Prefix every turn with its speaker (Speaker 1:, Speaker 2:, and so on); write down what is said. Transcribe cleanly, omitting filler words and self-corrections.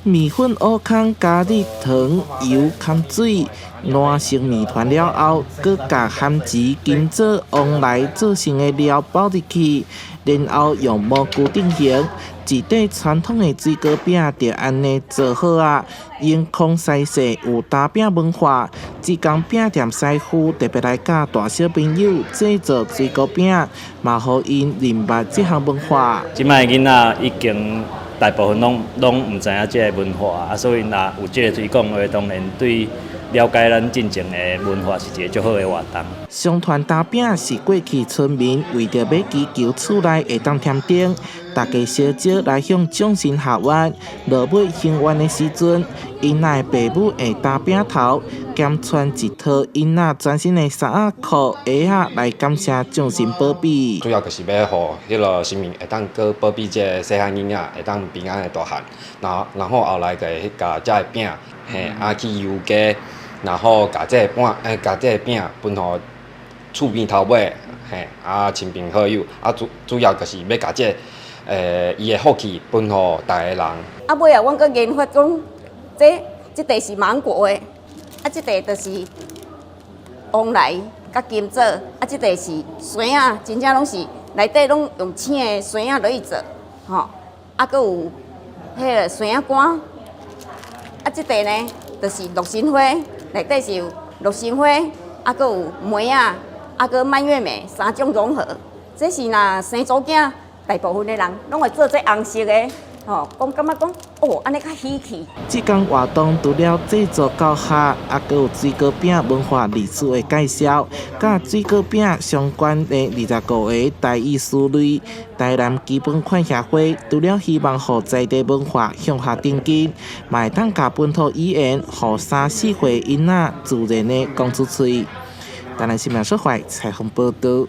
Speaker 1: 麵粉烏糠加入糖、油摻水，瀾成麵團了後，閣共番薯、金棗、黃梨做成的料包入去，然後用模具定型。一塊傳統的水果餅就按呢做好矣。永康西勢有打餅文化，這工餅店師傅特別來教大小朋友製作水果餅，嘛予𪜶認捌這項文化。
Speaker 2: 這擺囡仔已經大部分攏攏毋知影這个文化，啊，所以若有這个推廣的話，當然對了解咱進前的文化是一个足好的活動。
Speaker 1: 相傳打餅是過去村民為著欲祈求厝內會當添丁，大家相招來向眾神下願。落尾還願的時陣，𪜶仔的爸母會打餅頭，兼穿一套𪜶仔全新的衫仔褲鞋仔來感謝眾神保庇。
Speaker 3: 主要就是欲予彼个神明會當閣保庇這个細漢囡仔會當平安的大漢，然後後來就會共這个餅，嘿，啊去遊街，然後共這个餅，共這个餅分予厝邊頭尾，嘿，啊親朋好友，啊主要就是欲共這个，伊的福氣分予逐个人。
Speaker 4: 啊尾仔，阮閣研發講，這這塊是芒果的，啊這塊就是黃梨佮金棗，啊這塊是萱仔，真正攏是內底攏用青的萱仔落去做，吼，啊閣有彼个萱仔乾，啊這塊呢就是洛神花，內底是有洛神花，啊閣有梅仔，啊閣蔓越莓三種融合。這是若生查某囝，大部分的人攏會做這紅色的，吼，講感覺講哦，按呢較喜氣。
Speaker 1: 這工活動除了製作教學，猶閣有水果餅文化歷史的介紹，佮水果餅相關的25個台語詞彙。台南基本款協會除了希望予在地文化向下扎根，嘛會當共本土語言予三四歲囡仔自然的講出喙。台南新聞社採訪報導。